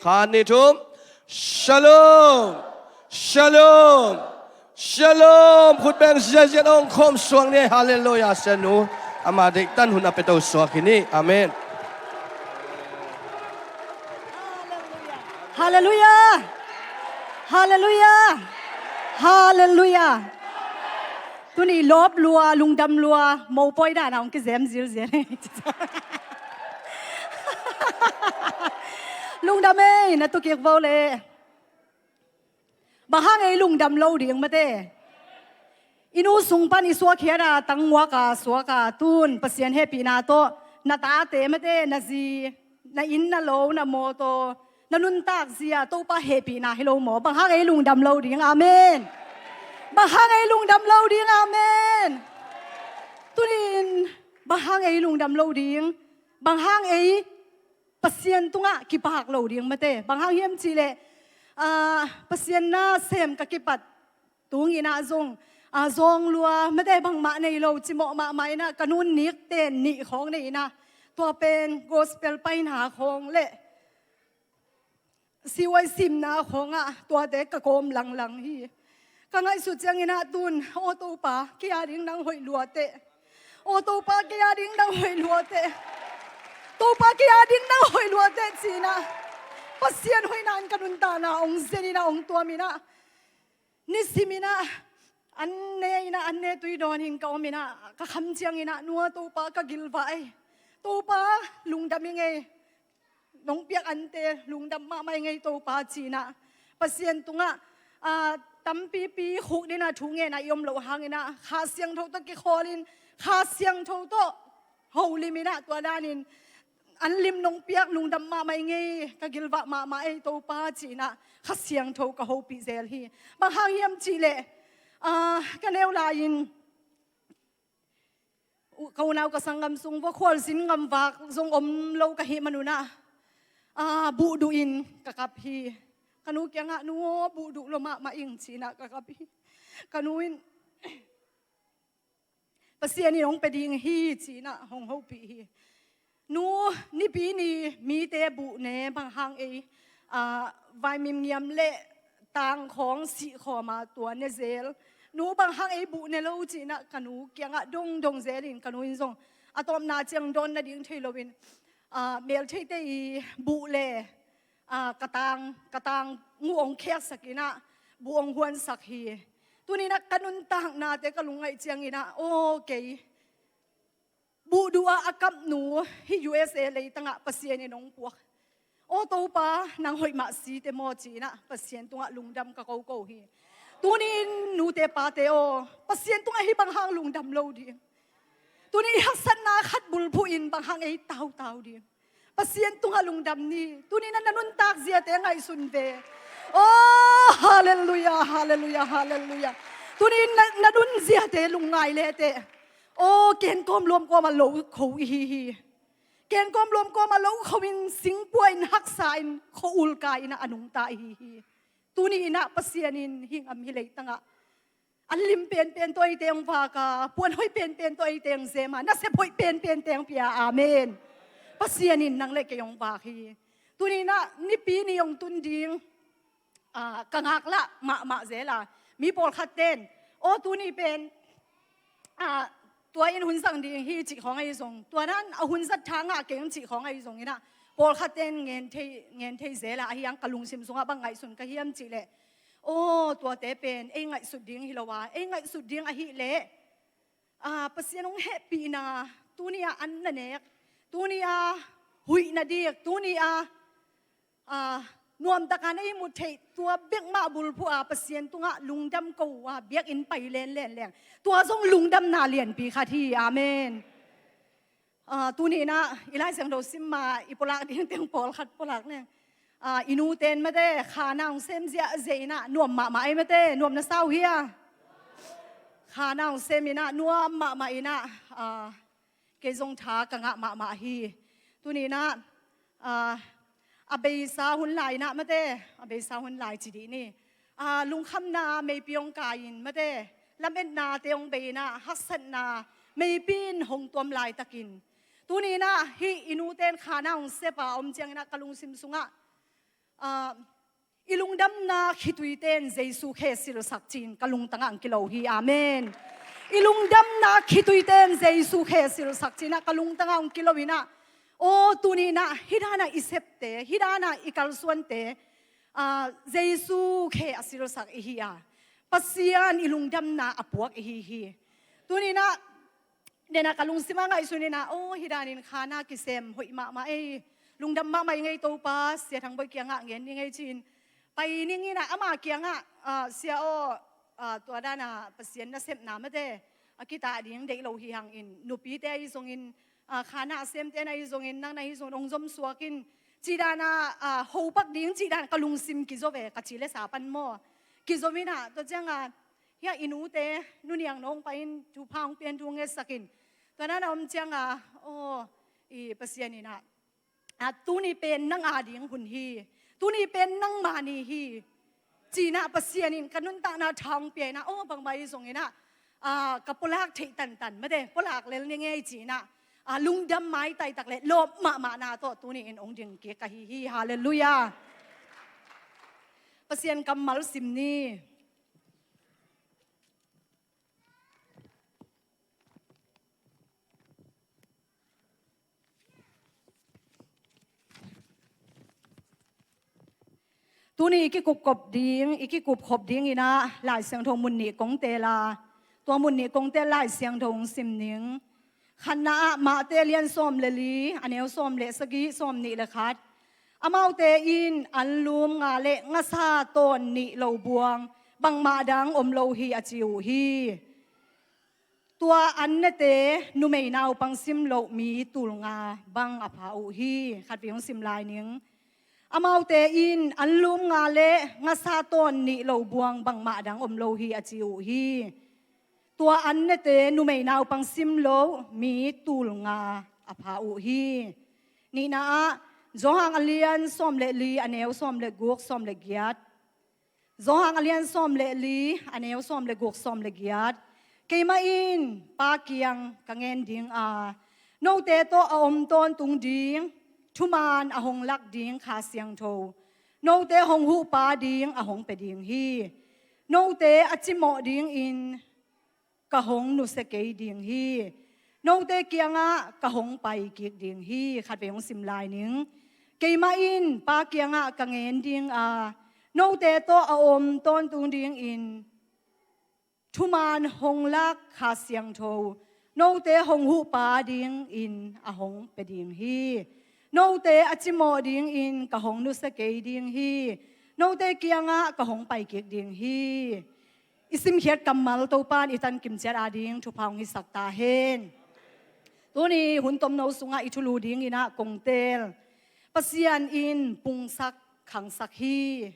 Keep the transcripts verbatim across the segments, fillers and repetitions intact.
Khat, nih, thum. Shalom. Shalom. Shalom. Khut beng ziaziat ong khawm suak ni. Halleluiah. Sianu, ama deihtan hun a pia to suak hi ni. Amen. Halleluiah. Halleluiah. Halleluiah. Tuni lawp lua, lungdam lua, mopawi dana hong kizem zilzial. Lungdam ei, na tukik vo le. Bang hang ei lungdam lo ding mate? I nu sung pan i suak hiana, tangmuaka suaka tun Pasian hehpihna tawh na tate mate, na zi, na inn, na lo, na mawtaw, na nuntak zia Topa hehpihna hi lo maw? Bang hang ei lungdam lo ding? Amen. Bang hang ei lungdam lo ding? Amen. Tunin bang hang ei lungdam lo ding? Bang hang ei Pasian tungah kipak lo ding mate? Bang hang hiam cihleh, ah, Pasian na sem ka kipat tunginah zong, ah, zawng lua mate, bangmah nei lo, cimawh mahmah inah ka nun nikte nih khawng nei inah, tua pen gospel paina khawng le siwai simna khawngah tuate ka kawm langlang hi. Ka ngaihsut cianginah tun, aw Topa, kei a ding nang hoih luateh. Aw Topa, kei a ding nang hoih luateh. Topa, kei a ding nang hoih luateh cinah Pasian hoihna in ka nuntakna hong zeninah hong tuaminah, nisiminah an ne inah, an ne tui dawnin ka ominah, ka kham cianginah, nu a Topa, ka gilvah ei. Topa, lungdam i ngei. Nong piak ante lungdam mahmah i ngei Topa cinah Pasian tungah, ah, tampipi khukdina thu ngenah i om loh hanginah Kha Siangtho tawh kikhawlin, Kha Siangtho tawh holiminah tua danin an lim nong piak lungdam mahmah i ngei, ka gilvah mahmah ei Topa cinah Kha Siangtho ka hopih zel hi. Bang hang hiam cihleh, ah, ka neu lai-in ka unau ka sanggam sung vua khualzin ngamvak zong om lo ka hih manunah, ah, buhduh in ka kap hi. Ka nu kiangah, nu aw, buhduh lo mahmah ing cinah ka kap hi. Ka nu in Pasian in hong pia ding hi cinah hong hopih hi. Nu, nipi ni mite buh ne bang hang ei, ah, vaimim ngiam le tangkhawng sihkhawma tua ne zel. Nu, bang hang ei buh ne lo cinah ka nu kiangah dongdong zelin ka nu in zong a tawpna ciang dawn nading thei loin, ah, meltheite i buh le, ah, ka tang, ka tang nguh hong kheksakinah buh hong huansak hi. Tuninah ka nuntaknate ka lungngaih cianginah, aw kei buhduh a a kap nu hih U S A leitangah Pasian in hong puak. Aw Topa, nang hoih mah site maw cinah Pasian tungah lungdam ka koko hi. Tunin nute pate aw, Pasian tungah hih bang hang lungdam lo ding? Tunin i haksatna khat bulphuhin bang hang ei tautau ding? Pasian tungah lungdam ni. Tuninah na nuntak ziate ngaihsun ve. Aw, halleluiah, halleluiah, halleluiah. Tunin na, na nun ziate lungngai leteh. Aw, kenkawm luamkawmah lo kho ihi hi. Kenkawm luamkawmah lo kho in, singpua in, haksa in, khua-ul kai inah a nungta ihi hi. Tuni inah Pasian in hih gam hih leitangah an lim penpen tawh eite hong vaka, puan hoih penpen tawh eite hong zema, nasep hoih penpen teng pia. Amen. Pasian in nang le kei hong vak hi. Tuninah nipi ni hong tun ding, ah, ka ngaklah mahmah zela. Mi pawlkhat ten, aw tuni pen, ah, tua in hun zang ding hi cih khawng ahi zong, tua nan a hun zat tha ngah keng cih khawng ahi zonginah pawlkhat ten ngen thei, ngen thei zela, ahi hang ka lungsim sungah bang ngaihsun ka hiam cihleh, aw tuate pen ei ngaihsut ding hi lo a, ei ngaihsut ding ahileh, ah, Pasian hong hehpihna, tuni a an na nek, tuni a huih na dik, tuni a, ah, nuamtaka na ihmut theih tua bek mah bulphuh a Pasian tungah lungdam ko a biakinn pai lenlen leng, tua zong lungdamna lianpi khat hi. Amen. Ah, tuninah i Lai Siangtho simma i pulak dingteng pawlkhat pulak leng, ah, i nuten mate khana hong sem ziahziah inah nuam mahmah ei mate, nuam na sa uh hia? Khana hong sem inah nuam mahmah inah, ah, kei zong tha ka ngah mahmah hi. Tuninah, ah, a beisa hun lai inah mate, a beisa hun lai ci dih ni. Ah, lungkhamna meipi hong kai-in mate, lametnate hong bei inah haksatna meipi in hong tuam laitakin, tuninah hih i nuten khana hong sepa om cianginah ka lungsim sungah, lungdamna khituite in Jesu khe silsak ci-in ka lungtangah hong kilo hi. Amen. I lungdamna khituite in Jesu khe silsak ci-in ah ka lungtangah hong kilo in ah, aw, tuni in ah hih dan a i septe, hih dan a i kalsuante, ah, Jesu khe a silsak i hi a, Pasian i lungdamna a puak i hi hi. Tuni in ah, den a ka lungsim a ngaihsun in ah, aw, hih danin khana kisem hoih mahmah ei, lungdam mahmah i ngei Topa, Sia Thang Bawi kiangah ngen ni ngei ci-in pai ning in ah, ama kiangah, ah, Sia aw, ah, tua dan a Pasian nasepna mate a kitah ding deih lo hi hangin, nupite ahi zongin, ah, khana a semte na hi zongin, nang na hi zongin hong zom suak in, cih dan a, ah, hopak ding cih dan ka lungsim kizo ve, ka ci le sa pan maw. Kizo in ah, tua ciang a, hia i nute, Nu Niang Nawngpa in thupha hong pia in thu hong ngetsak in, tua dan a om ciang a, aw, i Pasian in ah, ah, tuni pen nang a ding hun hi, tuni pen nangma ni hi, ci-in ah Pasian in ka nuntakna tha hong pia in ah, aw, bangmah ahi zongin ah, ah, ka pulak theih tantan mate, pulak lel ni ngei ci-in ah, ah, lungdam maitai tak le lawp mahmahna tawh tuni in hong ding kik ka hi hi. Halleluiah. Pasian kammal sim ni. Tuni i kikupkhop ding, i kikupkhop ding in ah Lai Siangtho mun nih kong teel a, tua mun nih kong teel Lai Siangtho hong sim ning. Khatna ah Mate lian sawm le li, a neu sawm le sagih, sawm nih le khat. Amaute in anlum nga le ngasa tawn nih lo buang bangmah dang om lo hi a ci uh hi. Tua an nete numei naupang sim loh mi tul nga bang a pha uh hi. Khatvei hong sim lai ning. Amaute in anlum nga le ngasa tawn nih lo buang bangmah dang om lo hi a ci uh hi. Tua an nete numei naupang sim loh mi tul nga a pha uh hi. Nihna ah Johan a lian sawm le li, a neu sawm le guk, sawm le giat. Johan a lian sawm le li, a neu sawm le guk, sawm le giat. Keimah in Pa kiang ka ngen ding a, note tawh a om tawntung ding, thuman a hong lak ding Kha Siangtho, note hong huhpa ding a hong pia ding hi. Note a cimawh dingin ka hong nusia kei ding hi. Note kiangah ka hong pai kik ding hi. Khatvei hong sim lai ning. Keimah in Pa kiangah ka ngen ding a, note tawh a om tawntung dingin thuman hong lak Kha Siangtho, note hong huhpa dingin a hong pia ding hi. Note a cimawh dingin ka hong nusia kei ding hi. Note kiangah ka hong pai kik ding hi. I simkhiat kammal Topa in i tankim ciat ading thupha hong hisak ta hen. Tuni hun tomno sungah i thulu dingin ah kong teel, Pasian in pungsak khangsak hi.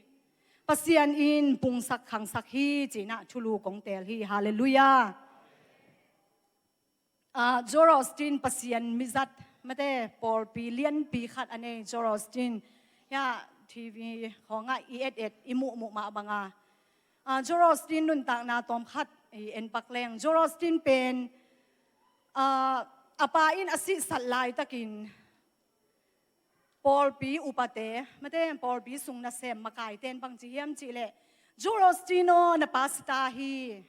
Pasian in pungsak khangsak hi ci-in ah thulu kong teel hi. Halleluiah. Ah, Joel Osteen Pasian mizat mate pawlpi lianpi khat a nei Joel Osteen. Hia, T V khawngah i et et i muhmuh mah banga, ah, Joel Osteen nuntakna tawmkhat i en pak leng. Joel Osteen pen, ah, a pa in a sihsat laitakin pawlpi upate mate pawlpi sung nasem makaite in bangci hiam cihleh, Joel Osteen aw, na pastor hi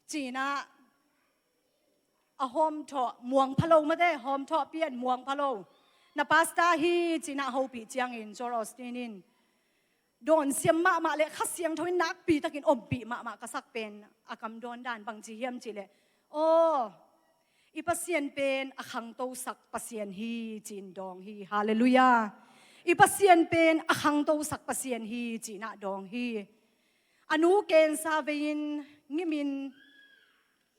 ci-in ah a hawmthawh muang phalo mate, hawmthawh pian muang phalo, na pastor hi ci-in ah hopih ciangin Joel Osteen in dawnsiam mahmah le Kha Siangtho in nakpi takin ompih mahmah ka sak pen a kam dawn dan bangci hiam cihleh, aw, i Pasian pen a khangtosak Pasian hi ci-in dawng hi. Halleluiah. I Pasian pen a khangtosak Pasian hi ci-in ah dawng hi. A nu cancer vei-in ngimin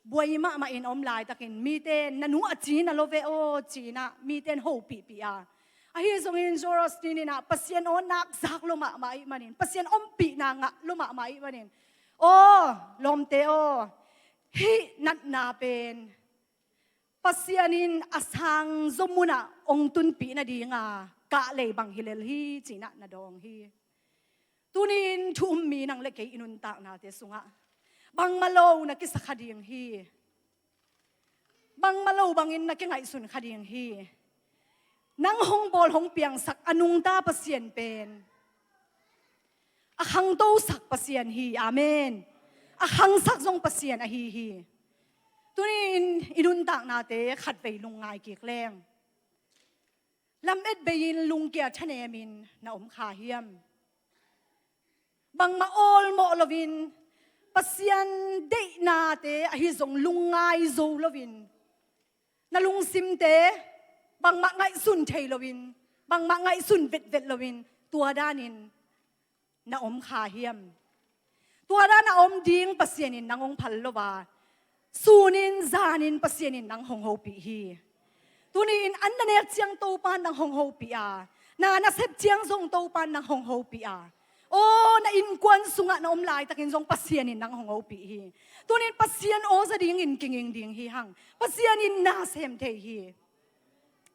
buai mahmah in a om laitakin mite, na nu a ci na lo ve aw ci-in ah mite in hopihpih a, ahi zongin Joel Osteen in ah Pasian aw nakzak lo mahmah ih manin, Pasian ompihna ngah lo mahmah ih manin, aw lawmte aw, hih natna pen Pasian in a sangzaw munah hong tunpih nadinga kahlei bang hi lel hi ci-in ah na dawng hi. Tuni-in thu um mi nang le kei i nuntaknate sungah bangmah lo na kisa kha ding hi. Bangmah lo bangin na kingaihsun kha ding hi. Nang hong bawl hong piangsak a nungta Pasian pen a khangtosak Pasian hi. Amen. A khangsak zong Pasian ahi hi. Tuni-in i nuntaknate khatvei lungngai kik leng. Lamet bei-in lungkia thanemin na om kha hiam? Bangmah awlmawh loin, Pasian deihnate ahi zong lungngai zo loin, na lungsimte bangmah ngaihsun thei loin, bangmah ngaihsun vetvet loin, tua danin na om kha hiam? Tua dan a om ding Pasian in nang hong phal lo a, sunin zanin Pasian in nang hong hopih hi. Tuni-in an na nek ciang Topa nang hong hopih a, na na sep ciang zong Topa nang hong hopih a, aw, na innkuan sungah na om laitakin zong Pasian in nang hong hopih hi. Tuni-in Pasian aw za dingin kinging ding hi hang. Pasian in na sem thei hi.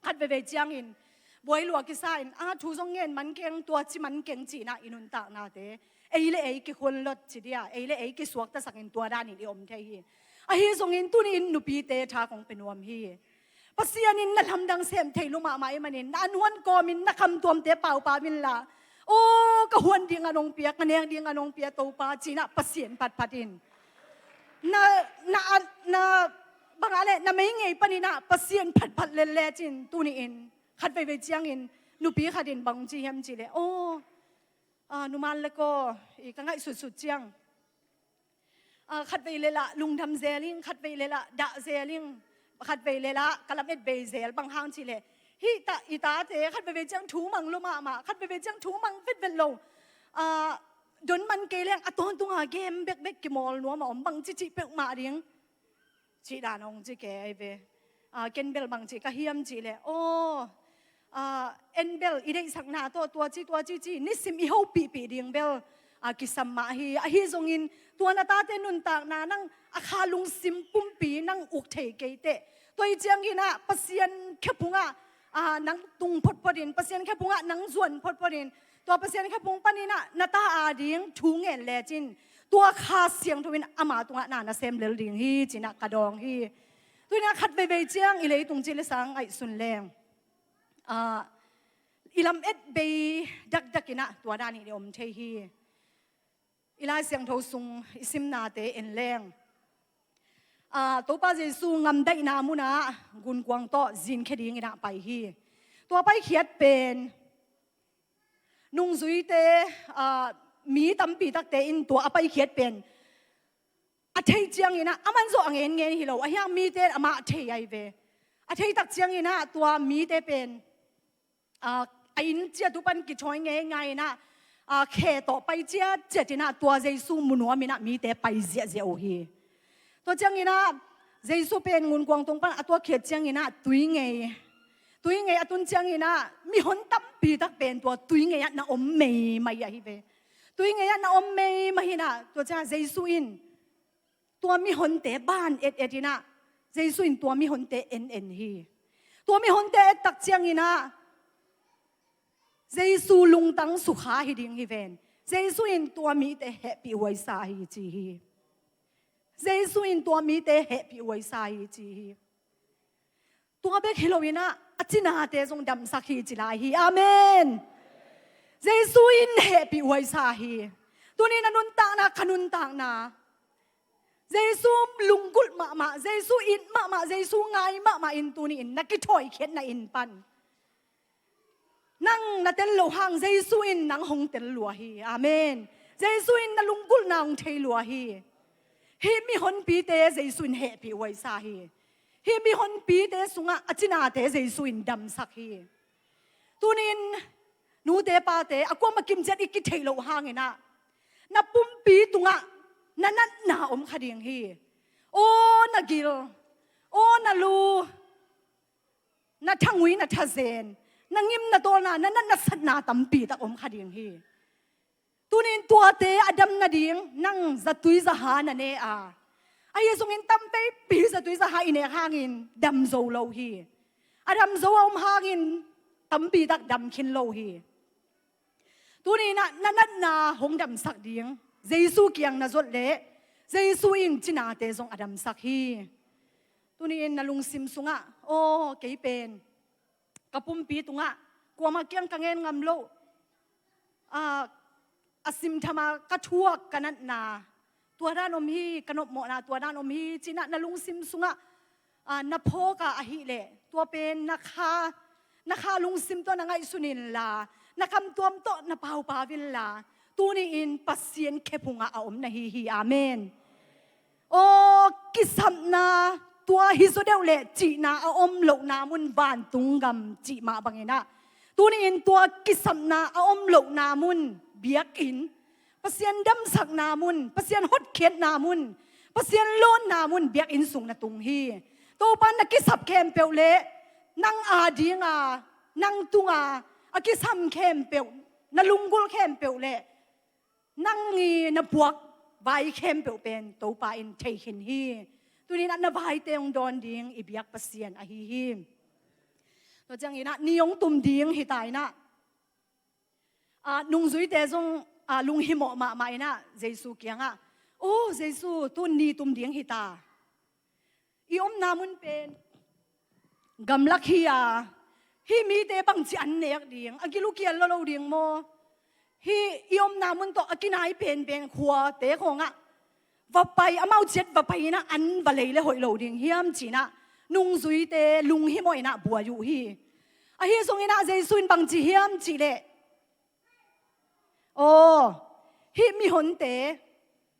Khat veivei ciangin buai lua kisa in, a, thu zong ngen man keng, tua ci man keng, ci-in ah i nuntaknate ei le ei kikhun lot ci dia, ei le ei kisuaktasakin tua danin i om thei hi. Ahi zongin tuni-in nupite tha kong pe nuam hi. Pasian in na lamdang sem thei lua mahmah ahih manin, na an huan kawmin na khamtuamte paupau inla, aw, ka huan ding a nong pia, ka nek ding a nong pia Topa, ci-in ah Pasian phatphat in. Na, na, na, bang a le, na mei ngei panin ah Pasian phatphat lel lecin tuni-in khat veivei ciangin nupi khat in bang ci hiam cih leh, aw, a, numan le kaw, i ka ngaihsutsut ciang, a, khat vei le lah lungdam zel ing, khat vei le lah dah zel ing, khat vei le lah ka lamet bei zel, bang hang cih leh, hih ta, i tate khat veivei ciang thu mang lua mahmah, khat veivei ciang thu mang vetvet lo. A, don man kei leng a tawntunga game bekbek kimawl nuam a om, bangci cih peuhmah ding cih dan a hong ci kei ve. A, ken bel bangci ka hiam cih leh, aw, a, en bel i deihsakna tawh tua ci, tua ci, ci nisim i hopihpih ding bel, a, kisam mah hi. Ahi zongin tua na tate nuntakna nang a kha lungsim pumpi nang uk thei kei teh, tua hi ciangin ah Pasian khephungah, a, nang tung photphot in, Pasian khephungah nang zuan photphot in, tua Pasian khephung panin ah na ta a ding thu ngen lecin tua Kha Siangtho in ama tungah na na sem lel ding hi, ci-in ah ka dawng hi. Tuni-in ah khat veivei ciang i leitung cih le sang ngaihsun leng, a, i lamet bei dakdakin ah tua danin i om thei hi. I Lai Siangtho sung i simnate en leng, a, Topa Jesu ngamdaihna munah gunkuang tawh zinkhia dingin ah pai hi. Tua paikhiat pen nungzuite, a, mi tampi takte in tua a paikhiat pen a thei ciangin ah, aman zawh a ngenngen hi lo, ahi hang mite in amah a thei ahi ve. A thei tak ciangin ah tua mite pen, a, a inn ciat uh pan kithawi ngeingai in ah, a, khe tawh pai ciatciat in ah tua Jesu mu nuamin ah mite pai ziahziah uh hi. Tua ciangin ah Jesu pen gunkuang tung pan a tuakkhiat ciangin ah tui ngei, tui ngei a tun ciangin ah mihon tampi tak pen tua tui ngei ah na om meimai ahi ve. Tui ngei ah na om meimai hi in ah, tua ciang Jesu in tua mihonte ban etet in ah, Jesu in tua mihonte en en hi. Tua mihonte et tak ciangin ah Jesu lungtang sukha hi ding hi ven. Jesu in tua mite hehpihhuaisa hi ci hi. Jesu in tua mite hehpihhuaisa hi ci hi. Tua bek hi loin ah a cinate zong damsak hi ci lai hi. Amen. Jesu in hehpihhuaisa hi. Tuni-in a nuntakna, ka nuntakna, Jesu lunggulh mahmah, Jesu it mahmah, Jesu ngai mahmah in tuni-in na kithawikhiatna inn pan nang na tel loh hang Jesu in nang hong tel lua hi. Amen. Jesu in na lunggulhna hong thei lua hi. Hih mihonpite Jesu in hehpihhuaisa hi. Hih mihonpite sungah a cinate Jesu in damsak hi. Tuni-in nute pate, a kuamah kimciat i kitheih loh hangin ah na pumpi tungah na natna om kha ding hi. Aw na gil, aw na lu, na thangui, na thazen, na ngim, na tawlna, na nat na satna tampi tak om kha ding hi. Tuni-in tuate a dam nading nang zatui zaha na ne a, ahi zongin tam veipi zatui zaha i nek hangin dam zo lo hi. A dam zo a om hangin tampi tak dam khin lo hi. Tuni-in ah na natna hong damsak ding Jesu kiang na zot leh Jesu in cinate zong a damsak hi. Tuni-in na lungsim sungah, aw, kei pen ka pumpi tungah kuamah kiang ka ngen ngam loh, a, a simtham a ka thuak ka natna tua dan om hi, ka nopmawhna tua dan om hi, ci-in ah na lungsim sungah, ah, na phawk a ahih leh tua pen na kha, na kha lungsim tawh na ngaihsun inla, na kamtuam tawh na paupau inla, tuni-in Pasian khe phungah a om na hi hi. Amen. Aw, kisapna tua hi zaw deuh leh cihna a om lohna mun vantung gam cih mah bangin ah, tuni-in tua kisapna a om lohna mun biakinn, Pasian damsakna mun, Pasian hotkhiatna mun, Pasian lawnna mun biakinn sung na tung hi. Topa in na kisap khempeuh leh nang adinga, nang tunga a kisam khempeuh, na lunggulh khempeuh leh nang i na buak vai khempeuh pen Topa in thei khin hi. Tuni-in ah na vaite hong dawn ding i biak Pasian ahi hi. Tua ciangin ah ni hong tum ding hi ta in ah, ah, nungzuite zong, ah, lunghimawh mahmah in ah Jesu kiangah, "O Jesu, tu-in ni tum ding hi ta. I omna mun pen gamlak hi a, hih mite bangci an nek ding, a gil uh kial lo lo ding maw? Hih i omna mun tawh a kinai penpen khuate khawngah va pai, amau ciat va pai in ah an va lei leh hoih lo ding hiam?" ci-in ah nungzuite lunghimawh in ah buai uh hi. Ahi zongin ah Jesu in bangci hiam cih leh, "Aw, hih mihonte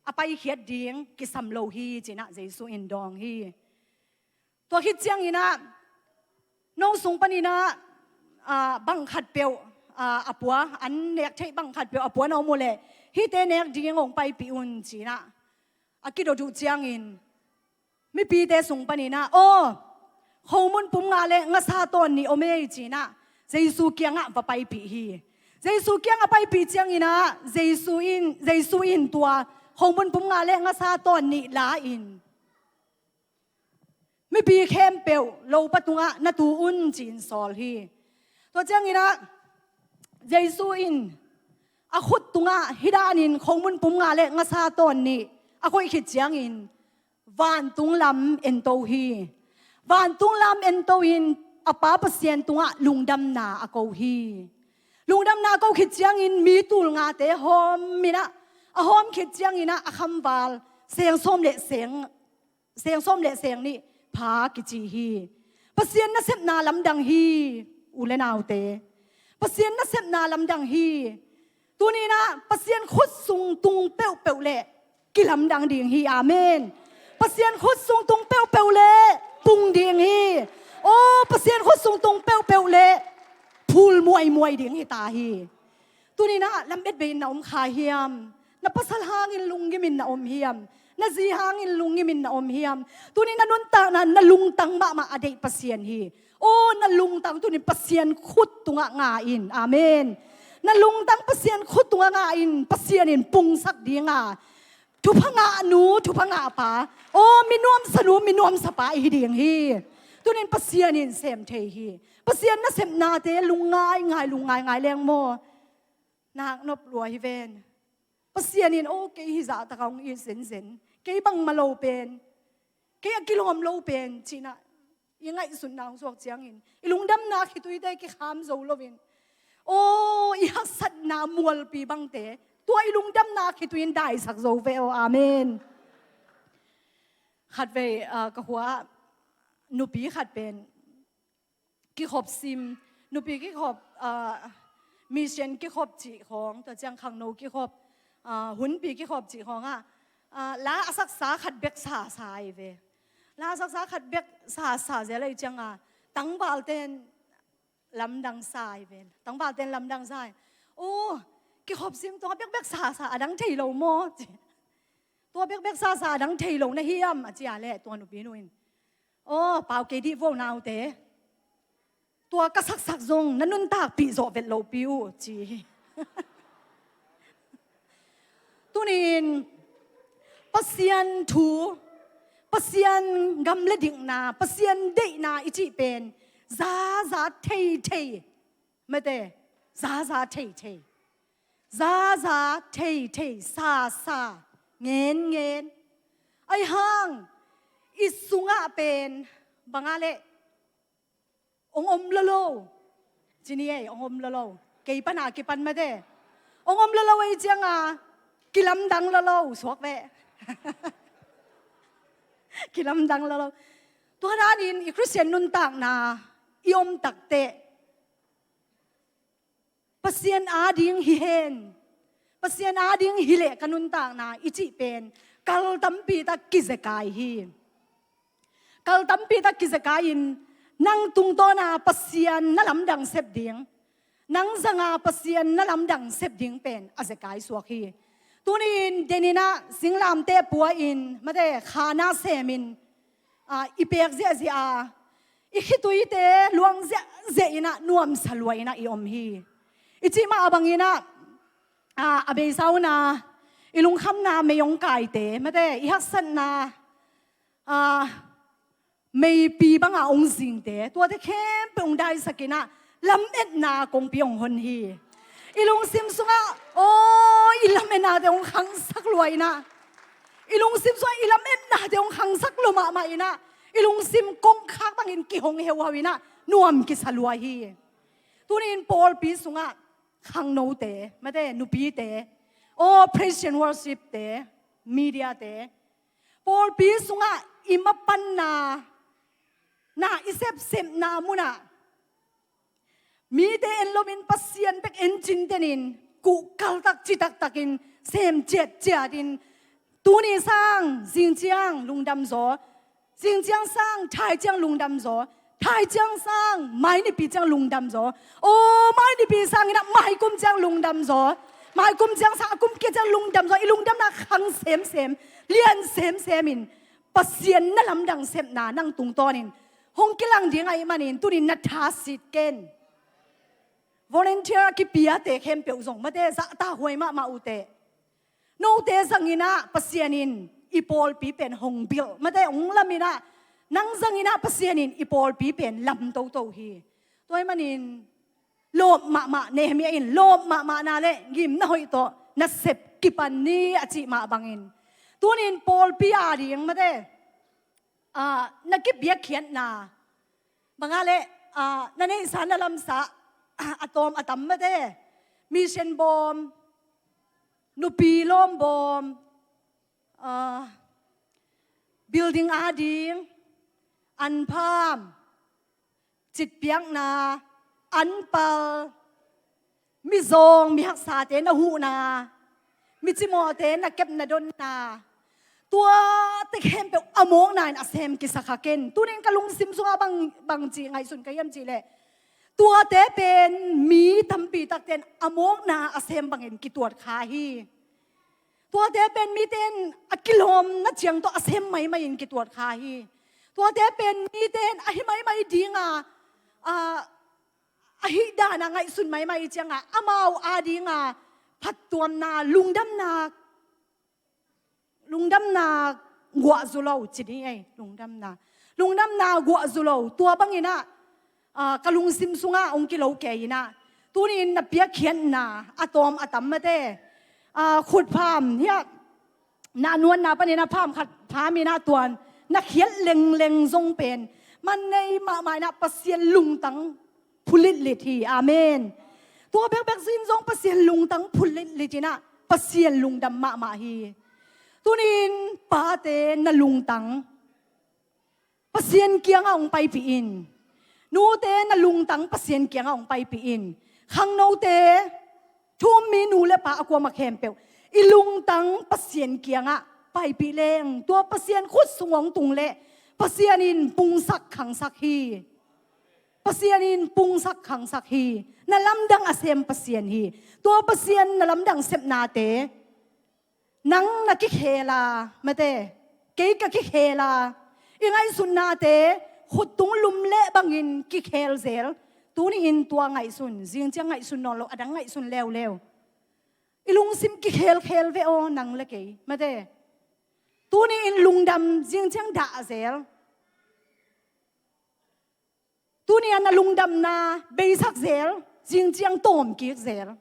a paikhiat ding kisam lo hi," ci-in ah Jesu in dawng hi. Tua khit ciangin ah no sung panin ah, ah, bang khatpeuh, ah, a pua, an nek theih bang khatpeuh a pua na om uh leh hihte nek ding hong paipih un, ci-in ah a kidot uh ciangin mipite sung panin ah, "Aw, khomun pum nga leh ngasa tawn nih om ei," ci-in ah Jesu kiangah va paipih hi. Jesu kiangah paipih ciangin ah Jesu in, Jesu in tua khomun pum nga leh ngasa tawn nih la-in mipi khempeuh lopa tungah na tu un, ci-in sawl hi. Tua ciangin ah Jesu in a khut tungah hih danin khomun pum nga leh ngasa tawn nih a koih khit ciangin vantung lam ento hi. Vantung lam ento in a Pa Pasian tungah lungdamna a ko hi. Lungdamna a ko khit ciangin mi tul ngate hawm in ah, a hawm khit ciangin ah a khamval seng sawm le seng, seng sawm le seng nih pha kici hi. Pasian nasepna lamdang hi, u le naute. Pasian nasepna lamdang hi. Tuni-in ah Pasian khut sung tung peuhpeuh leh kilamdang ding hi. Amen. Pasian khut sung tung peuhpeuh leh pung ding hi. Aw, Pasian khut sung tung peuhpeuh leh phul muaimuai ding hi ta hi. Tuni-in ah lam et bei in na om kha hiam? Na pasal hangin lunggim in na om hiam? Na zi hangin lunggim in na om hiam? Tuni na nuntakna, na lungtang mahmah a deih Pasian hi. Aw, na lungtang tuni Pasian khut tungah nga in. Amen. Na lungtang Pasian khut tungah nga in, Pasian in pungsak ding a, thupha ngah nu, thupha ngah pa. Aw, mi nuamsa nu, mi nuamsa pa i hi ding hi. Tuni in Pasian in sem thei hi. Pasian nasepnate lungngai ngai, lungngai ngai leng maw, nak nop lua hi ven. Pasian in, "Aw, kei hih zahtak a hong it zenzen, kei bangmah lo pen, kei a kilawm lo pen," ci-in ah i ngaihsutna hong suak ciangin, i lungdamna khitui te kikham zo loin, aw, i haksatna mualpi bangte tua i lungdamna khitui in daisak zo ve aw. Amen. Khatvei, ah, ka khua ah nupi khat pen kikhop sim, nupi kikhop, ah, mission kikhop cih khawng, tua ciang khangno kikhop, ah, hunpi kikhop cih khawngah, ah, la a saksa khat bek sasa hi ve. La a saksa khat bek sasa zel ahih ciangah tangvalte in lamdang sa hi ve. Tangvalte in lamdang sa hi. "Aw, kikhop sim tua bekbek sasa, a dang thei lo maw?" ci. "Tua bekbek sasa, a dang thei lo na hiam?" a ci a leh tua nupi nu in, "Aw, pau kei dih vo naute. Tua ka saksak zong na nuntakpih zawh vet lopi uh," ci hi. Tuni in Pasian thu, Pasian gam le dikna, Pasian deihna i cih pen zaza theithei, mate, zaza theithei, zaza theithei, sasa, ngenngen. Ahi hang i sungah pen bangah leh hong om lolo. Ci ni ei, hong om lolo. Kei pana kipan mate. Hong om lolo ei cianga kilamdang lolo suak ve. Kilamdang lolo. Tua danin i Khristian nuntakna i om takteh Pasian ading hi hen, Pasian ading hi leh ka nuntakna i cih pen kal tampi tak kizekai hi. Kal tampi tak kizekai-in nang tungtawna Pasian na lamdang sep ding, nang zanga Pasian na lamdang sep ding pen a zekai suak hi. Tuni-in deninah singlamteh pua-in mate khana semin, ah, i pek ziahziah a, i khituite luang ziahziah inah nuamsa lua inah i om hi. I cih mah a banginah, ah, a beisa una i lungkhamna mei hong kaite mate i haksatna, ah, meipi banga hong zingte, tuate khempeuh hong daisakinah lametna kongpi hong hon hi. I lungsim sungah aw i lametnate hong khangsak lua inah, i lungsim sungah i lametnate hong khangsak lua mahmah inah, i lungsim kongkhak bangin kihong heuhau inah nuam kisa lua hi. Tuni-in pawlpi sungah khangnote mate nupite, aw praise and worship-te, media-te, pawlpi sungah i mapanna, na i sepsepna munah mite en lomin Pasian bek en cintenin kuhkaltak citaktakin sem ciatciatin tuni sang zingciang lungdamzaw, zingciang sang thaiciang lungdamzaw, thaiciang sang mainipi ciang lungdamzaw, aw mainipi sanginah maikum ciang lungdamzaw, maikum ciang sang a kum kia ciang lungdamzaw, i lungdamna khang semsem, lian semsemin Pasian na lamdang sepna nang tungtawnin hong kilang ding ahih manin tunin na thasit ken. Volunteer a kipiate khempeuh zong mate zahtahuai mahmah uhteh. Note zanginah Pasian in i pawlpi pen hong bilh mate hong laminah, nang zanginah Pasian in i pawlpi pen lam toto hi. Tua ahih manin lawp mahmah, Nehemiah in lawp mahmahna le ngimna hoih tawh nasep kipan ni a cih mah bangin tunin pawlpi ading mate, ah, na kipiakkhiatna banga le, ah, na neihsa na lamsa, ah, a tawm a tam mate, mission bawm, nupi lawm bawm, ah, building ading, anpham, citpiakna, anpal, mizawng mihaksate na huhna, micimawhte na kepna donna, tuate khempeuh a mawkna in a sem kisa kha ken. Tunin ka lungsim sungah bang, bang cih ngaihsun ka hiam cihleh, tuate pen mi tampi takte in a mawkna a sem bangin kituat kha hi. Tuate pen mite in a kilawmna ciang tawh a sem maimai in kituat kha hi. Tuate pen mite in ahi maimai dinga, a, ahi dana ngaihsun maimai cianga amau adinga phattuamna, lungdamna, lungdamna guahzu lo ci ni ei, lungdamna, lungdamna guahzu lo. Tua banginah, ah, ka lungsim sungah hong kilo kei inah, tunin na piakkhiatna a tawm a tam mate, ah, khutpham hiah na nuanna panin a pham khat pham inah tuan na khiat lengleng zong pen man nei mahmah inah Pasian lungtang phulitlit hi. Amen. Tua bekbek zin zong Pasian lungtang phulitlit inah Pasian lungdam mahmah hi. Tunin pate na lungtang Pasian kiangah hong paipih in. Nute na lungtang Pasian kiangah hong paipih in. Khangnote, thu-um mi nu le pa a kuamah khempeuh i lungtang Pasian kiangah paipih leng tua Pasian khut sung hong tung leh Pasian in pungsak khangsak hi. Pasian in pungsak khangsak hi. Na lamdang a sem Pasian hi. Tua Pasian na lamdang sepnate nang na kikhel a, mate, kei ka kikhel a, i ngaihsutnate khuttung lum leh bangin kikhel zel. Tuni-in tua ngaihsun, zingciang ngaihsun nawn lo, a dang ngaihsun leuleu. I lungsim kikhelkhel ve aw, nang le kei, mate. Tuni-in lungdam, zingciang dah zel. Tuni-a na lungdamna beisak zel, zingciang tawmkik zel.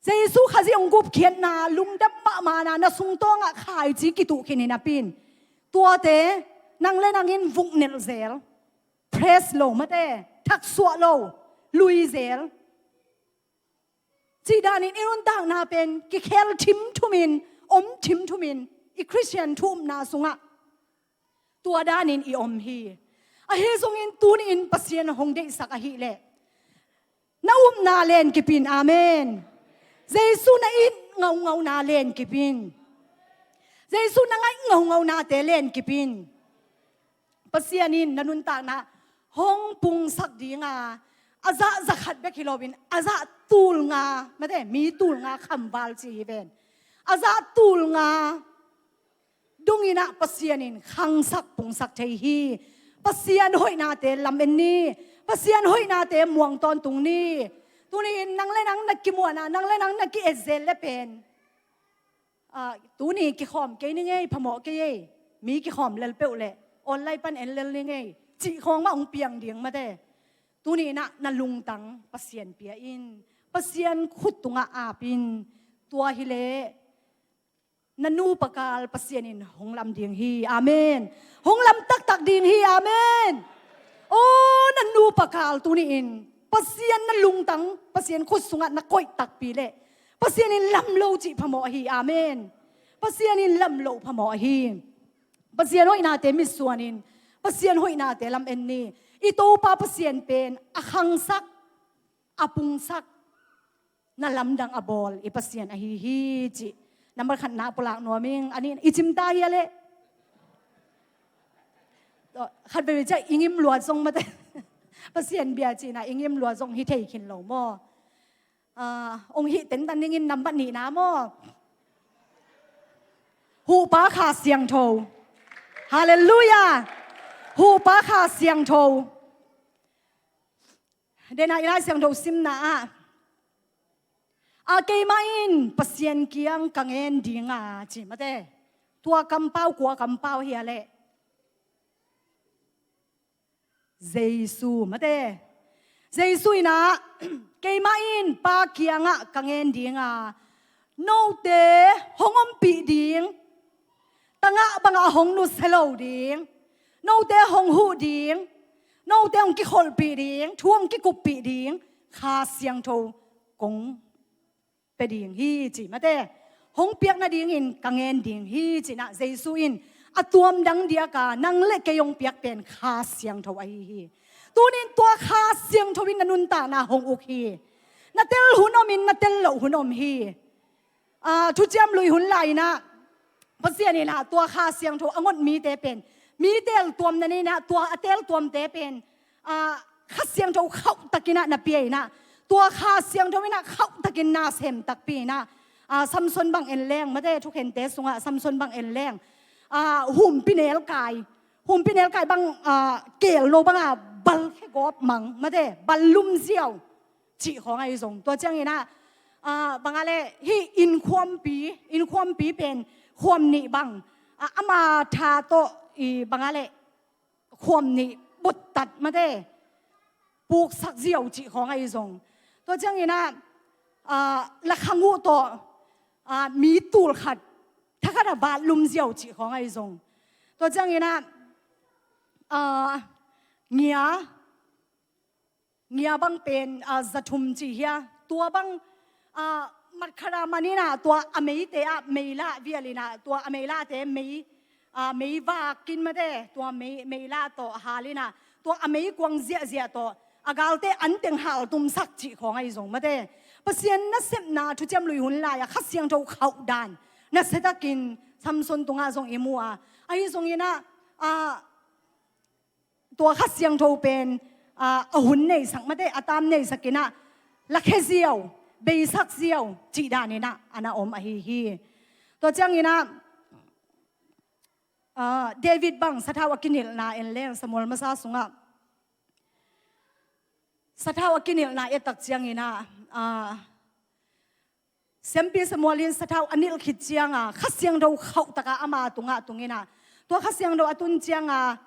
Jesu Khazih hong gupkhiatna, lungdam mahmahna na sungtawngah khaici kituh khin hi napi-in, tuate nang le nangin vuknelh zel, press lo, mate, thaksuah lo, lui zel. Cih danin i nuntakna pen kikhel thimthumin, om thimthumin, i Khristian thu-upna sungah tua danin i om hi. Ahi zongin tuni-in Pasian hong deihsak ahih leh na upna len kipin, amen. Jesu na it ngaungauna len kipin. Jesu na ngaih ngaungaunate len kipin. Pasian in na nuntakna hong pungsak dinga, a zah zakhat bek hi loin, a zah tulnga, mate, mi tulnga khamval ci hi ven. A zah tulnga donginah Pasian in khangsak pungsak thei hi. Pasian hoihnate lamen ni. Pasian hoihnate muang tawntung ni. Tuni-in nang le nang na kimuanah, nang le nang na ki-etzel le pen, ah, tuni kikhawm kei ni ngei, phamawh kei ei, mi kikhawm lel peuh leh online pan en lel ni ngei, cih khawng mah hong piang ding mate. Tuni-inah na lungtang Pasian pia in. Pasian khut tungah ap in. Tua hileh na nupa kal Pasian in hong lam ding hi. Amen. Hong lam taktak ding hi. Amen. Aw, na nupa kal tuni-in Pasian na lungtang, Pasian khut sungah na koih takpi leh Pasian in lam lo cih phamawh ahi. Amen. Pasian in lam lo phamawh ahi. Pasian hoihnate mitsuanin, Pasian hoihnate lamen ni. I Topa Pasian pen a khangsak, a pungsak, na lamdang a bawl i Pasian ahi hi cih. Nambat khatna pulak nuam ing, a nihna i cimta hi a leh. Khatvei ciah i ngim luat zong mate. Pasian bia cihna i ngim luat zong hi thei khin lo maw? Ah, hong hih tentan dingin nambat nihna maw? Huhpa Kha Siangtho. Halleluiah. Huhpa Kha Siangtho. Dena i Lai Siangtho simna ah, a, keimah in Pasian kiang ka ngen dinga ci mate. Tua kampau kua kampau hi a leh? Jesu mate. Jesu inah, keimah in Pa kiangah ka ngen dinga, note hong ompih ding, tangah bangah hong nusia lo ding, note hong huh ding, note hong kikholhpih ding, thu hong kikuppih ding Kha Siangtho kong pia ding hi ci mate. Hong piak nadingin ka ngen ding hi cinah Jesu in a tuamdang diaka nang le kei hong piak pen Kha Siangtho ahi hi. Tunin tua Kha Siangtho in na nuntakna hong uk hi. Na tel hun omin na tel loh hun om hi. Ah, thuciam lui hun lai-inah Pasian inah tua Kha Siangtho a ngot mite pen, mi teltuamna nei-inah tua a teltuamte pen, ah, Kha Siangtho khauhtakinah na pia inah, tua Kha Siangtho inah khauhtakin na sem takpi inah, ah, Samson bang en leng mate, thukhente sungah Samson bang en leng, ah, humpi nelkai, humpi nelkai bang, ah, kelno banga balkhe gawp mang mate, bal lum ziau cih khawng ahi zong. Tua cianginah, ah, bangah leh hih innkhuampi, innkhuampi pen khuam nih bang, ah, ama tha tawh i bangah leh khuam nih buttat mate, puksak ziau cih khawng ahi zong. Tua cianginah, ah, lakhang uh tawh, ah, mi tul khat, thakhat a vat lum ziau cih khawng ahi zong. Tua cianginah, ah, ngia, ngia bang pen, ah, zathum ci hia. Tua bang, ah, matkhat a maninah tua a meite ah meilah vialinah tua a meilahte mei, ah, meivakin mate, tua mei, meilah tawh halinah tua a meikuang ziahziah tawh a galte anteng haltumsak cih khawng ahi zong mate. Pasian nasepna thuciam lui hun lai-a Kha Siangtho khauhdan nasiatakin Samson tungah zong i mu a, ahi zonginah, ah, tua Kha Siangtho pen, ah, a hun neisak mate, a tam neisakinah lakhe ziau, beisak ziau cih daninah a na om ahi hi. Tua cianginah, ah, David bang sathau a kinilhna en leng Samuel masa sungah sathau a kinilhna ettak cianginah, ah, Siampi Samuel in sathau a nilh khit cianga Kha Siangtho khauhtaka ama tungah tunginah, tua Kha Siangtho a tun cianga,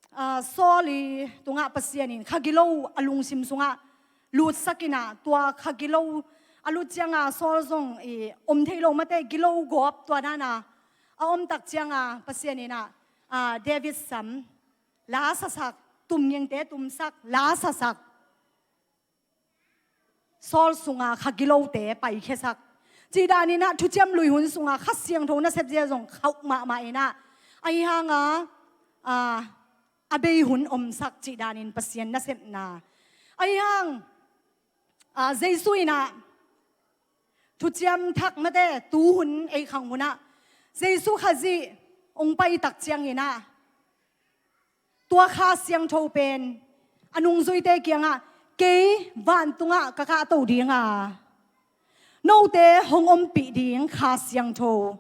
ah, Saul i tungah Pasian in kha gilo a lungsim sungah lutsakinah, tua kha gilo a lut cianga Saul zong i om thei lo mate, gilo gawp tua dana a omtak cianga Pasian inah, ah, David sam, la sasak, tumngingte tumsak, la sasak, sawl sunga kha gilote paikhiasak. Cih daninah thuciam lui hun sunga Kha Siangtho nasep zia zong khauh mahmah inah, ahi hanga, a, a bei hun omsak cih danin Pasian nasepna. Ahi hang, a, Jesu inah thuciam thak mate, tuhun ei khang hunah Jesu Khazih hong paitak cianginah tua Kha Siangtho pen a nungzuite kiangah, kei vantungah ka kahto dinga note hong ompih ding Kha Siangtho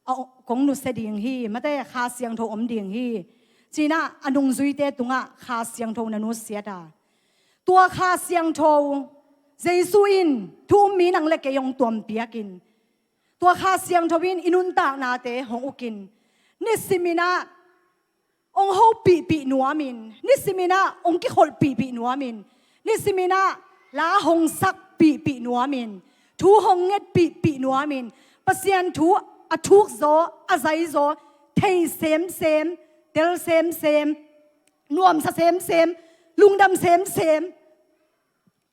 a, kong nusia ding hi, mate, Kha Siangtho om ding hi, cinah a nungzuite tungah Kha Siangtho na nusiat a, tua Kha Siangtho Jesu in thu um mi nang le kei hong tuampiakin, tua Kha Siangtho in i nuntaknate hong ukin, nisiminah hong hopihpih nuamin, nisiminah hong kikholhpihpih nuamin, nisiminah la hong sakpihpih nuamin, thu hong ngetpihpih nuamin, Pasian thu a thukzaw, a zaizaw, thei semsem, tel semsem, nuamsa semsem, lungdam semsem,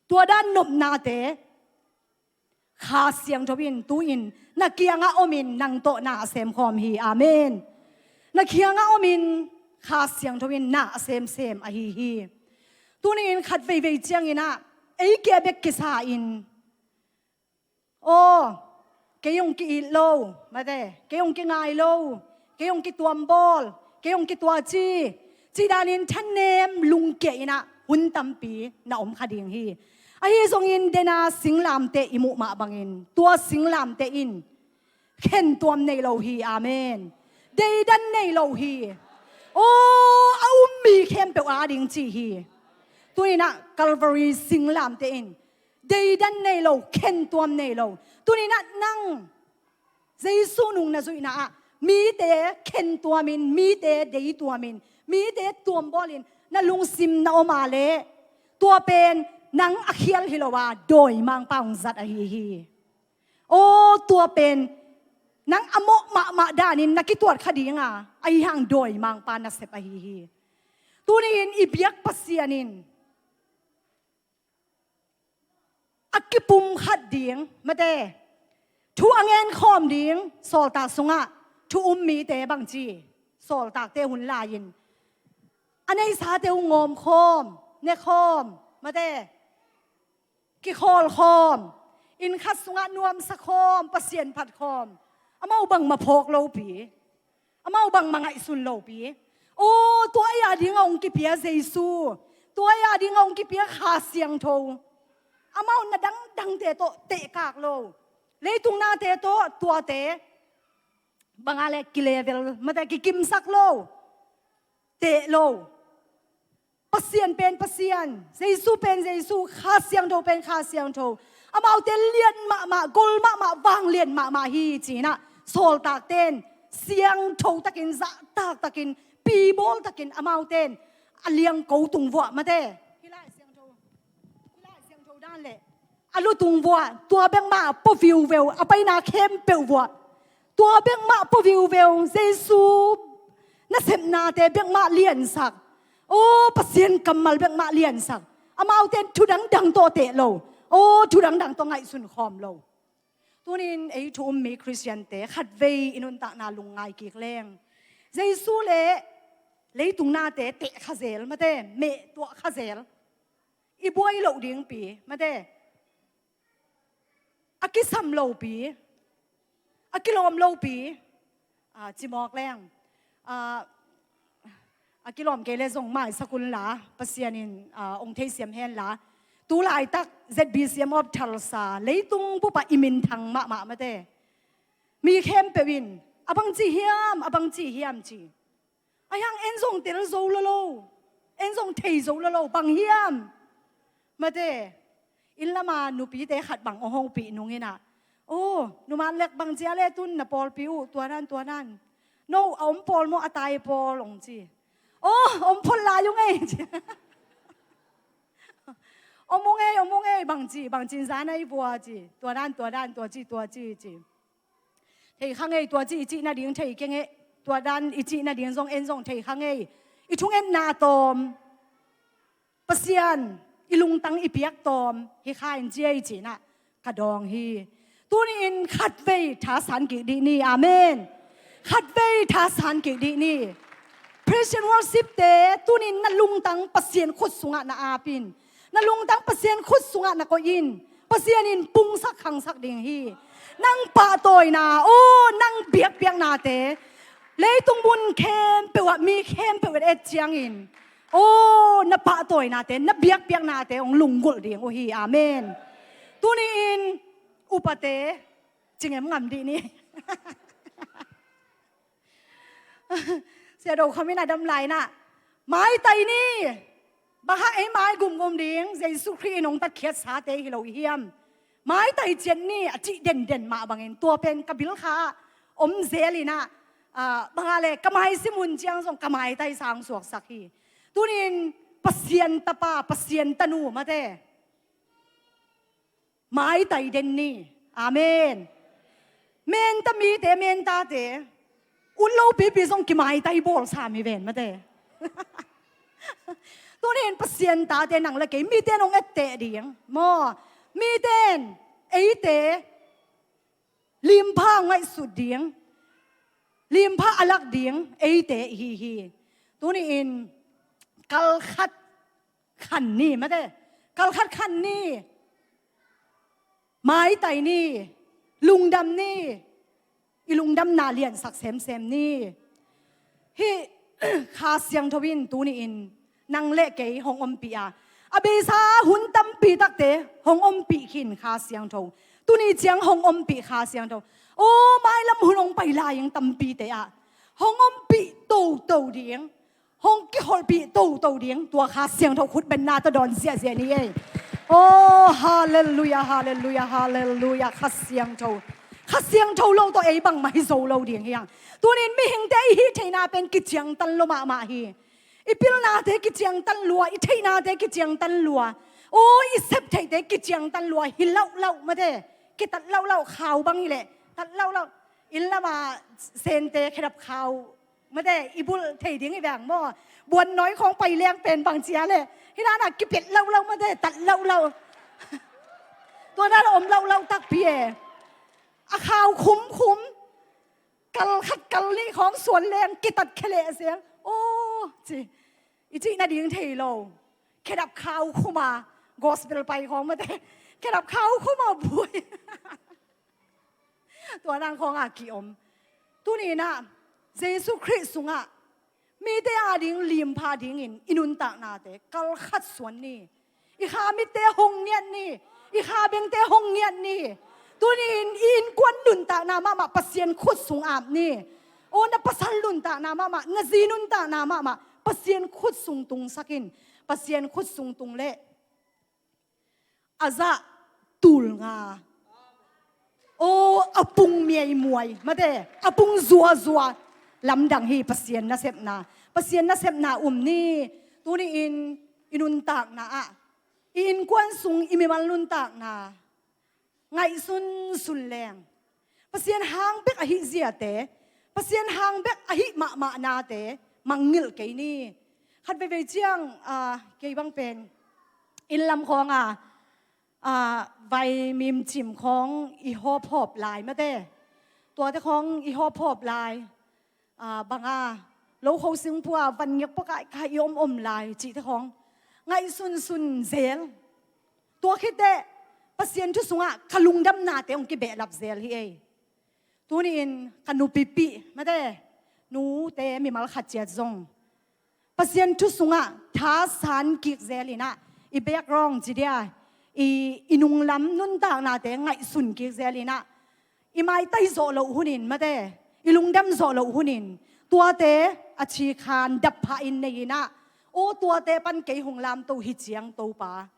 tua dan nopnate Kha Siangtho in tu-in na kiangah omin nang tawh na a semkhawm hi. Amen. Na kiangah omin Kha Siangtho in na a semsem ahi hi. Tuni-in khat veivei cianginah ei kia bek kisa-in, aw, kei hong ki-it lo, mate, kei hong kingai lo, kei hong kituambawl, kei hong kituaci, cih danin thanem lungkia inah hun tampi na om kha ding hi. Ahi zongin dena singlamteh i muh mah bangin tua singlamteh in khentuam nei lo hi. Amen. Deidan nei lo hi. Aw, a um mi khempeuh a ding ci hi. Tuninah Calvary singlamteh in deidan nei lo, khentuam nei lo. Tuninah nang Jesu nung na zuihna ah mite khentuamin, mite deituamin, mite tuambawlin na lungsim na om a leh, tua pen nang a khial hi lo a, dawimangpa hong zat ahi hi. Aw, tua pen nang a mawh mahmah danin na kituat kha dinga, ahi hang dawimangpa nasep ahi hi. Tuni-in i biak Pasian in a kipumkhat ding, mate, thu a ngenkhawm ding, sawltak sungah thu um mite bangci, sawltakte hun lai-in a neihsate uh ngawmkhawm, nekhawm, mate, kikhawlkhawm, inn khat sungah nuamsakhawm, Pasian phatkhawm, amau bangmah phawk lopi, amau bangmah ngaihsun lopi. Aw, tua ei a dingah hong kipia Jesu, tua ei a dingah hong kipia Kha Siangtho, amau na dangdangte tawh tehkak lo, leitung nate tawh tuate banga le kilevel, mate, kikimsak lo, teh lo. Pasian pen Pasian, Jesu pen Jesu, Kha Siangtho pen Kha Siangtho. Amaute lian mahmah, gol mahmah, vanglian mahmah hi, cinah sawltakte in siangtho takin, zahtak takin, pibawl takin amaute in a liangko tung vuah, mate, hih Lai Siangtho, hih Lai Siangtho dan le a lutung vuah, tua bekmah pua viuveu, a paina khempeuh vuah, tua bekmah pua viuveu, Jesu nasepnate bekmah liansak, aw, Pasian kammal bekmah liansak, amaute in thu dangdang tawh teh lo, aw, thu dangdang tawh ngaihsun khawm lo. Tunin ei thu um mi Khristiante khatvei i nuntakna lungngai kik leng, Jesu le leitung nate teh khazel, mate, meh tuah khazel, i buai loh dingpi, mate, a kisam lopi, a kilawm lopi, a, cimawk leng, a, a kilawm kei le zong maisak unla, Pasian in, a, hong theisiam henla. Tu laitak Z B C M of Tulsa, leitung bupah i minthang mahmah, mate, mi khempeuh in a bangci hiam, a bangci hiam ci. Ahi hang en zong tel zo lolo, en zong thei zo lolo, bang hiam? Mate, inn lama nupite khat bang hong hopih nunginah, aw, numan lek bangci a le tun na pawlpi uh, tua nan, tua nan. No, a om pawl maw, a tai pawl, hong ci. Aw, om phot lai ung ei ci. Om ung ei, om ung ei, bangci, bangcin zan a i vua ci. Tua nan, tua nan, tua ci, tua ci ci. Thei kha ngei, tua ci i cih nading thei kei ngei, tua dan i cih nading zong en zong thei kha ngei. I thungetna tawm, Pasian i lungtang i piak tawm hi kha in ci ei ci-in ah ka dawng hi. Tuni-in khatvei thasan kik dih ni. Amen. Khatvei thasan kik dih ni. Praise and worship te, tuni-in na lungtang Pasian khut sungah na ap in. Na lungtang Pasian khut sungah na koih in. Pasian in pungsak khangsak ding hi. Nang pahtawina, aw, nang biakpiaknate, leitung mun khempeuh ah mi khempeuh et ciangin, aw, na pahtawinate, na biakpiaknate hong lunggulh ding uh hi. Amen. Tuni-in upate, cingem ngam dih ni. Sia Do Kham in a dam lai-in ah, maitai ni. Bang hang ei mai gumgum ding, Jesu Khrih in hong tatkhiatsate hi lo i hiam? Maitai ciat ni, a cih denden mah bangin, tua pen ka bil kha ah om zel in ah, ah, bang hang le ka maisim hun ciang zong ka maitai sang suaksak hi. Tuni-in Pasian tapa, Pasian tanu mate, maitai den ni. Amen. Menta mite, mentate, ut lo pipi zong kimaitai bawl sam hi ven mate. Tuni-in Pasian tate, nang le kei, mite in hong etteh ding maw? Mite in eite limpha ngaihsut ding, limpha a lak ding eite i hi hi. Tuni-in kal khat khan ni mate. Kal khat khan ni. Maitai ni. Lungdam ni. I lungdamna liansak semsem ni. Hih Kha Siangtho in tuni-in nang le kei hong ompih a, a beisa hun tampi takte hong ompih khin Kha Siangtho. Tuni ciang hong ompih Kha Siangtho. Aw, mailam hun hong pai lai-in tampite ah hong ompih toto ding, hong kikholhpih toto ding, tua Kha Siangtho khut benna tawh dawn ziahziah ni ei. Aw, halleluiah, halleluiah, halleluiah. Kha Siangtho, Kha Siangtho lo tawh ei bangmah hi zo lo ding hi hang. Tuni-in mihingte i hih theihna pen kiciangtan lua mahmah hi. I pilnate kiciangtan lua, i theihnate kiciangtan lua, aw, i septheihte kiciangtan lua hi lauhlau mate. Kitat lauhlau, khau bang hi leh tat lauhlau. Inn lamah sente khedap khau mate, i bulh thei ding hi veng maw? Buannawi khawng pai leng pen bang ci a leh hih dan ah kipet lauhlau mate, tat lauhlau. Tua dan a om lauhlau takpi e. A khau khumkhum. Kal khat kal nih khawng suan leng kitat khe leh a zel. Aw, ci. I cih nading thei lo. Khedap khau khum a, gospel pai khawng mate, khedap khau khum a buai. Tua dan khawng a ki-om. Tuni-in ah Jesu Khrih sungah mite ading limpha dingin i nuntaknate kal khat suan ni. I kha mitte hong ngiat ni. I kha bengte hong ngiat ni. Tuni-in i innkuan nuntakna mahmah Pasian khut sung ap ni. Aw, na pasal nuntakna mahmah, na zi nuntakna mahmah Pasian khut sung tungsak in. Pasian khut sung tung leh a zah tul nga, aw, a pung miaimuai mate, a pung zuazua. Lamdang hi Pasian nasepna. Pasian nasepna um ni. Tuni-in i nuntakna ah, i innkuan sung, i mimal nuntakna ngaihsunsun leng, Pasian hang bek ahih ziate, Pasian hang bek ahih mahmahnate mangngilh kei ni. Khat veivei ciang, ah, kei bang pen inn lam khawng a, ah, vaimim cim khawng i hawphawp lai mate. Tuate khawng i hawphawp lai, ah, bang a, lo kho singpua van ngiak pawkai kha i om om lai cihte khawng ngaihsunsun zel. Tua khit teh Pasian thu sungah ka lungdamnate hong kibehlap zel hi ei. Tuni-in ka nupipih mate, nute mimal khat ciat zong Pasian thu sungah thasan kik zel in ah, i background ci dia, i, i nunglam nuntaknate ngaihsun kik zel in ah, i maitai zawh loh hunin mate, i lungdam zawh loh hunin, tuate a thikhan dap phah in nei in ah, aw, tuate pan kei hong lamto hi ciang Topa,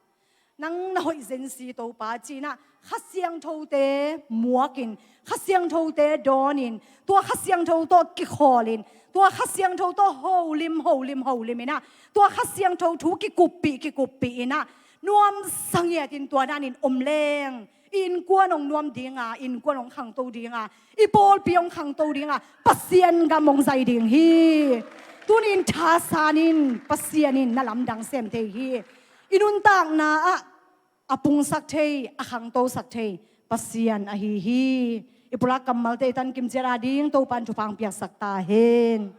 nang na hoih zensi Topa ci in ah, Kha Siangthote muakin, Kha Siangthote dawnin, tua Kha Siangtho tawh kikhawlin, tua Kha Siangtho tawh holim, holim, holim in ah, tua Kha Siangtho thu kikuppih, kikuppih in ah, nuamsa ngiatin tua danin om leng, i innkuan hong nuam dinga, i innkuan hong khangto dinga, i pawlpi hong khangto dinga, Pasian gam hong zai ding hi. Tuni-in thasan in, Pasian in na lamdang sem thei hi. I nuntakna ah a pungsak thei, a khangtosak thei Pasian ahi hi. I pulak kammalte i tan kimciat ading Topa'n thupha piaksak ta hen.